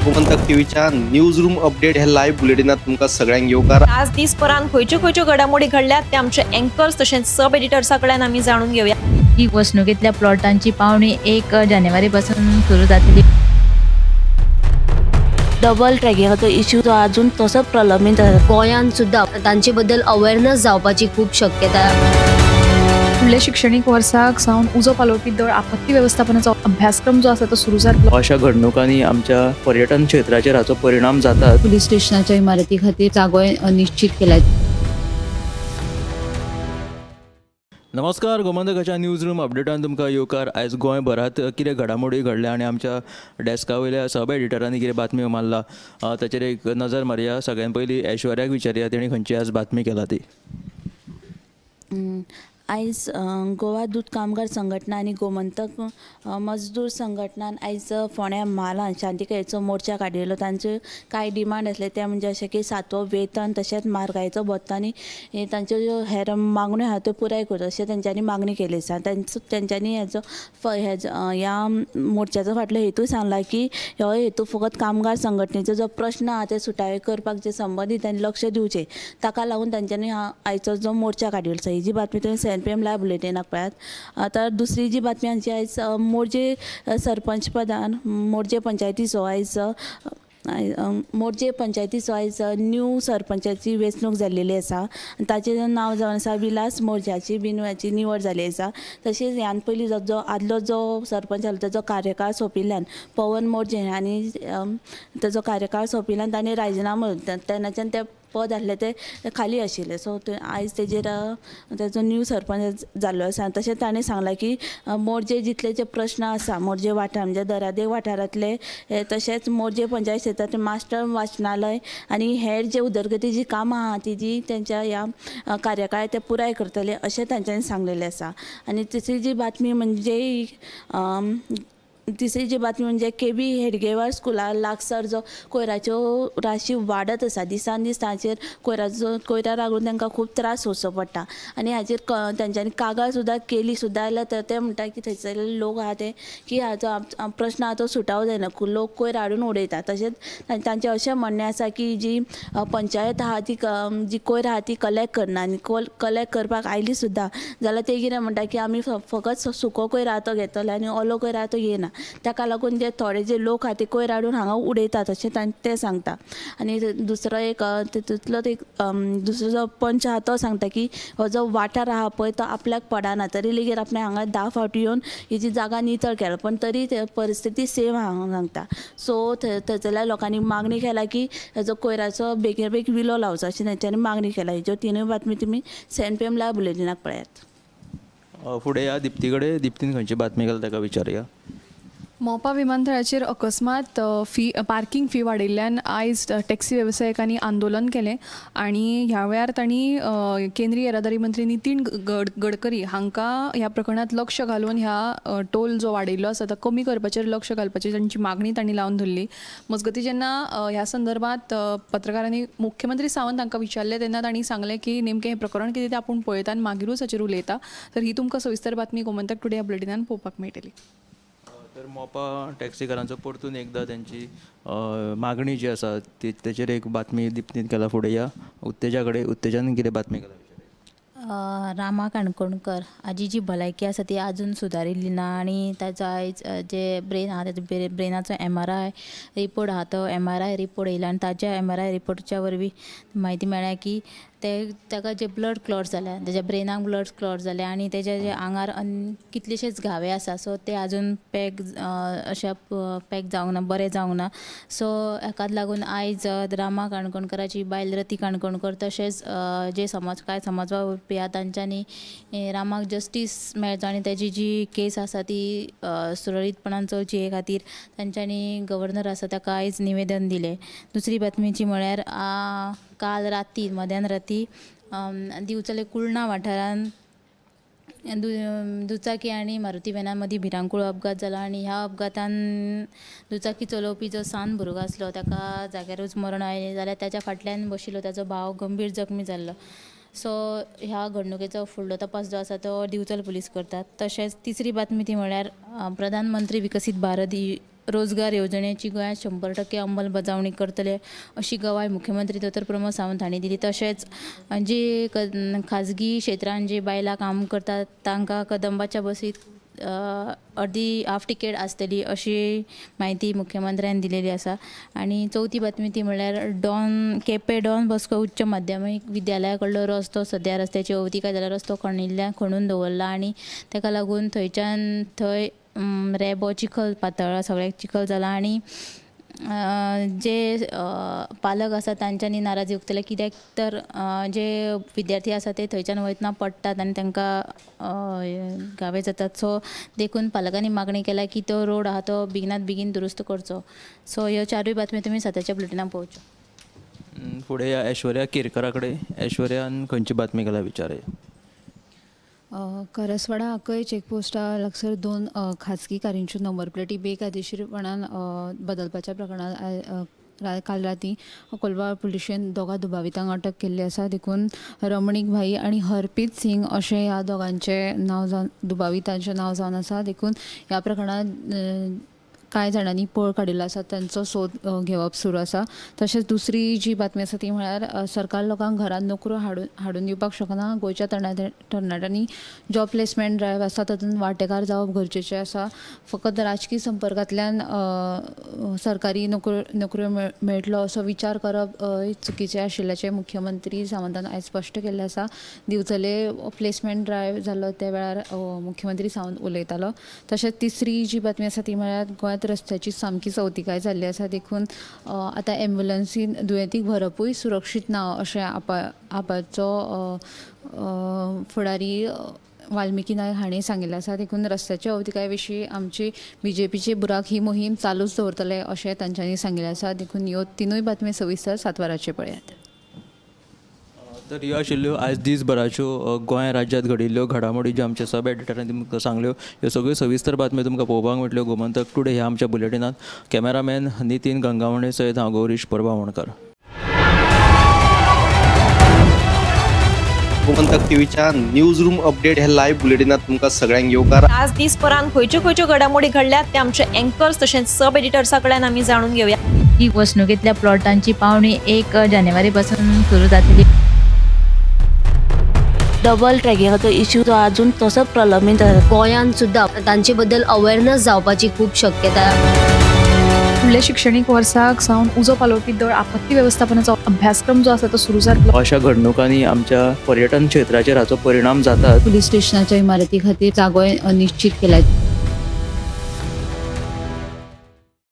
गोमंतक टीव्हीच्या news room update हे live बुलेटिनात तुमकां सगळ्यांक येवकार। आज दिसभरान खंयच्यो खंयच्यो घडामोडी घडल्यात ते आमचे अँकर्स तशेंच सब एडिटर्सा कडल्यान आमी जाणून घेवया। ही वसणुकेंतल्या प्लॉटांची पावणी 1 जानेवारी पासून सुरू जातली। डबल ट्रॅकिंगाचो इश्यू जो अजून तसोच प्रलंबीत आसा। गोंयांत सुद्दां तांचे बद्दल अवेअरनेस जावपाची खूब शक्यता। फुडल्या शिक्षणीक वर्साक सावन उजो पालोवपी दळ आपत्ती वेवस्थापनाचो अभ्यासक्रम जो आसा तो सुरू जातलो। अशा घडणुकांनी आमच्या पर्यटन क्षेत्राचेर हाचो परिणाम जाता। पुलीस स्टेशनाच्या इमारती खातीर जागो निश्चित केला। नमस्कार, गोमंतकाच्या न्यूज रूम अपडेटान तुमकां येवकार। आयज गोंयभरांत कितें घडामोडी घडल्या आनी आमच्या डेस्का वयल्या सब एडिटरांनी कितें बातमी मारला ताचेर एक नजर मारया। सगळ्यान पयलीं ऐश्वर्याक विचारया तेणी खंयची आज बातमी केला ती। आयज गोवा दूद कामगार संघटना आनी गोमंतक मजदूर संघटनान आयज फोंड्या म्हालान शांतिकायेचो मोर्चा काडिल्लो। तांच्यो कांय डिमांड आसले ते म्हणजे अशें की 7वो वेतन तशेंच म्हारगायेचो भत्तो आनी तांच्यो ज्यो हेर मागण्यो आहा त्यो पुराय करच्यो अशें तेंच्यांनी मागणी केली आसा। तेंच्यांनी हेजो ह्या मोर्चाचो फाटलो हेतू सांगला की हो हेतू फकत कामगार संघटनेचो जो प्रश्न आहा ते सुटावे करपाक जे संबंदीतांनी लक्ष दिवचें ताका लागून तेंच्यांनी आयचो जो मोर्चा काडिल्लो आसा। ही जी बातमी तुवें 7 PM live बुलेटिनाक पळयात। आतां दुसरी जी बातमी आमची आयज मोरजे सरपंच पदान मोरजे पंचायतीचो आयज मोरजे पंचायतीचो आयज न्यू सरपंचाची वेंचणूक जाल्लेली आसा। ताचें नांव जावन आसा विलास मोरजाची बिनवाची निवड जाल्ली आसा। तशेंच ह्यान पयलीं जो आदलो जो सरपंच आसलो ताचो कार्यकाळ सोंपिल्ल्यान पवन मोरजे आनी ताचो कार्यकाळ सोंपिल्ल्यान ताणें राजिनामो तेन्नाच्यान ते पद आसलें तें खाली आशिल्लें। सो आयज तेजेर ताचो न्यू सरपंच जाल्लो आसा। तशेंच ताणें सांगलां की मोरजे जितले जे प्रश्न आसा मोरजे वाठार म्हणजे दर्यादेग वाठारांतले तशेंच मोरजे पंचायत क्षेत्रांतले मास्टर वाचनालय आनी हेर जे उदरगतीचीं कामां आहा ती तेंच्या ह्या कार्यकाळांत ते पुराय करतले अशें तांच्यांनी सांगलेलें आसा। आनी तिसरी जी बातमी म्हणजे केबी हेडगेवार स्कुला लागसार जो कोयराच्यो राशी वाडत आसा दिसान दीस ताचेर कोयरा लागून तांकां खूब त्रास सोंसचो पडटा आनी हाचेर तांच्यांनी कागाळ सुद्दां केली सुद्दां जाल्यार ते म्हणटा की थंयसरले लोक आहा ते की हाचो प्रश्न आहा तो सुटावो जायना, लोक कोयर हाडून उडयता। तशेंच तांचें अशें म्हणणें आसा की जी पंचायत आहा ती जी कोयर आहा ती कलेक्ट करना आनी कलेक्ट करपाक आयली सुद्दां जाल्यार ते कितें म्हणटा की आमी फकत सुको कोयर आहा तो घेतले आनी ओलो कोयर आहा तो घेयना, ताका लागून जे थोडे जे लोक आहा ते कोयर हाडून हांगा उडयतात अशें ते सांगता। आनी दुसरो एक तितूंतलो एक दुसरो जो पंच आहा तो सांगता की हो जो वाठार आहा पळय तो आपल्याक पडना तरी लेगीत आपणें हांगा 10 फावटी येवन ही जी जागा नितळ केला पण तरी परिस्थिती सेम आहा सांगता। सो थंयसरल्या लोकांनी मागणी केला की हेजो कोयराचो बेगीन बेगीन विलो लावचो अशें तेंच्यांनी मागणी केला। हेज्यो तिनूय बातमी तुमी 7 PM live बुलेटिनाक पळयात। फुडें या दिप्ती कडेन, दिप्तीन खंयची बातमी केला ताका विचारया। मोपा विमानतळाचेर अकस्मात पार्किंग फी वाडयल्ल्यान आयज टॅक्सी वेवसायिकांनी आंदोलन केलें आनी ह्या वेळार तांणी केंद्रीय येरादारी मंत्री नितीन गडकरी हांकां ह्या प्रकरणांत लक्ष घालून ह्या टोल जो वाडयल्लो आसा तो कमी करपाचेर लक्ष घालपाची तांची मागणी तांणी लावन धरली। मजगतीं जेन्ना ह्या संदर्भात पत्रकारांनी मुख्यमंत्री सावंत हांकां विचारलें तेन्ना तांणी सांगलें की नेमकें हें प्रकरण कितें तें आपूण पळयता आनी मागीरूच हाचेर उलयता। तर ही तुमकां सविस्तर बातमी गोमंतक टुडे ह्या बुलेटिनान पळोवपाक मेळटली। तर मोपा टॅक्सीकारांचो परतून एकदां तेंची मागणी जी आसा ती तेचेर एक बातमी दिप्तीन केला। फुडें या उत्तेजा कडेन, उत्तेजान कितें बातमी केला? रामा काणकोणकर हाजी जी भलायकी आसा ती आजून सुदारिल्ली ना आनी ताचो आयज जे ब्रेन आहा ताजो ब्रेनाचो MRI report आहा तो MRI report येयला आनी ताच्या MRI रिपोर्टच्या वरवीं म्हायती मेळ्ळ्या की ते ताका जे ब्लड क्लॉट जाल्या तेज्या ब्रेनाक ब्लड क्लॉट जाल्या आनी तेज्या जे आंगार कितलेशेच घावे आसा सो ते आजून पॅक अशे पॅक जावंक ना, बरें जावंक ना। सो हाकाच लागून आयज रामा काणकोणकराची बायल रती काणकोणकर तशेंच जे समाज कांय समाज वावुरपी आहा तांच्यांनी रामाक जस्टीस मेळचो आनी तेजी जी केस आसा ती सुरळीतपणान चलची हे खातीर तांच्यांनी गव्हर्नर आसा ताका आयज निवेदन दिलें। दुसरी बातमीची म्हळ्यार काल राती मध्यान राती दिवचले कुळणा वाठारांत दुचाकी आनी मारुती व्हॅना मदीं भिरांकूळ अपघात जाला आनी ह्या अपघातान दुचाकी चलोवपी जो सान भुरगो आसलो ताका जाग्यारूच मरण आयलें जाल्यार ताच्या फाटल्यान बशिल्लो ताचो भाव गंभीर जखमी जाल्लो। सो ह्या घडणुकेचो फुडलो तपास जो आसा तो दिवचल पुलीस करतात। तशेंच तिसरी बातमी ती म्हळ्यार प्रधानमंत्री विकसीत भारत रोजगार येवजणेची गोंयांत 100% अंमलबजावणी करतले अशी गवाय मुख्यमंत्री दोतोर प्रमोद सावंत हांणी दिली. तशेंच जी खाजगी क्षेत्रांत जी बायलां काम करतात तांकां कदंबाच्या बसीत अर्दी हाफ तिकेट आसतली अशी म्हायती मुख्यमंत्र्यान दिलेली आसा. आनी चवथी बातमी ती म्हणल्यार डॉन केपें डॉन बॉस्को उच्च माध्यमीक विद्यालया कडलो रस्तो सद्या रस्त्याची अवतिकाय जाल्यार रस्तो खणिल्ल्यान खणून दवरला आनी ताका लागून थंयच्यान थंय रेबो चिखल पातळ्ळा, सगळ्याक चिखल जाला आनी जे पालक आसा तांच्यांनी नाराजी उक्तले कित्याक तर जे विद्यार्थी आसा ते थंयच्यान वयतना पडटात आनी तांकां घावे जातात. सो देखून पालकांनी मागणी केल्या की तो रोड आहा तो बेगिनात बेगीन दुरुस्त करचो. सो ह्यो चारूय बातम्यो तुमी सद्याच्या बुलेटिनाक पळोवच्यो. फुडें या ऐश्वर्या केरकरा कडेन. ऐश्वर्यान खंयची बातमी केल्या विचारया. करसवाडा आकय चेकपोस्टा लागसर 2 खाजगी कारींच्यो नंबर प्लेटी बेकायदेशीरपणान बदलपाच्या प्रकरणांत काल राती कोलवा पुलिशेन 2 दुबावितांक अटक केल्ली आसा. देखून रमणीक भाई आनी हरप्रीत सिंग अशें ह्या दोगांचें नांव जावन दुबावितांचें नांव जावन आसा. देखून ह्या प्रकरणांत कांय जाणांनी पळ काडिल्लो आसा, तांचो सोद घेवप सुरू आसा. तशेंच दुसरी जी बातमी आसा ती म्हळ्यार सरकार लोकांक घरांत नोकऱ्यो हाडून दिवपाक शकना. गोंयच्या तरणाट्यांनी जॉब प्लेसमेंट ड्रायव्ह आसा तातूंत वांटेकार जावप गरजेचें आसा. फकत राजकी संपर्कांतल्यान सरकारी नोकऱ्यो मेळटलो असो विचार करप चुकीचें आशिल्ल्याचें मुख्यमंत्री सावंतान आयज स्पश्ट केल्लें आसा. दिवचले प्लेसमेंट ड्रायव्ह जालो त्या वेळार मुख्यमंत्री सावंत उलयतालो. तशेंच तिसरी जी बातमी आसा ती म्हळ्यार गोंयांत रस्त्याची सामकी अवतिकाय जाल्ली आसा. देखून आतां एम्ब्युलन्सीन दुयेंतीक व्हरपूय सुरक्षीत ना अशें आपाचो फुडारी वाल्मिकी नायक हांणी सांगिल्लें आसा. देखून रस्त्याच्या अवतिकाये विशीं आमची बीजेपीची बुराक ही मोहीम चालूच दवरतले अशें तांच्यांनी सांगिल्लें आसा. देखून ह्यो तिनूय बातमी सविस्तर 7 वरांचेर पळयात. तर ह्यो आशिल्ल्यो आयज दीसभराच्यो गोंय राज्यांत घडिल्ल्यो घडामोडी ज्यो आमच्या सब एडिटरान तुमकां सांगल्यो. ह्यो सगळ्यो सविस्तर बातम्यो तुमकां पळोवपाक मेळटल्यो गोमंतक टुडे ह्या आमच्या बुलेटिनांत. कॅमेरामॅन नितीन गंगावणे सयत हांव गौरीश परबावणकर. गोमंतक टीव्हीच्या न्यूज रूम अपडेट ह्या लायव्ह बुलेटिनात तुमकां सगळ्यांक येवकार. आज दीसभरांत खंयच्यो खंयच्यो घडामोडी घडल्यात ते आमचे एंकर्स तशेंच सब एडिटर्सा कडल्यान आमी जाणून घेवया. ही वसणुकेंतल्या प्लॉटांची पावणी 1 जानेवारी पासून सुरू जातली. डबल ट्रॅकिंगाचो इश्यू तो अजून तसोच प्रलंबीत आसा. गोंयांत सुद्दां तांचे बद्दल अवेअरनेस जावपाची खूब शक्यता. फुडल्या शिक्षणीक वर्साक सावन उजो पालोवपी दळ आपत्ती वेवस्थापनाचो अभ्यासक्रम जो आसा तो सुरू जातलो. अशा घडणुकांनी आमच्या पर्यटन क्षेत्राचेर हाचो परिणाम जाता. पुलीस स्टेशनाच्या इमारती खातीर जागोय निश्चित केला.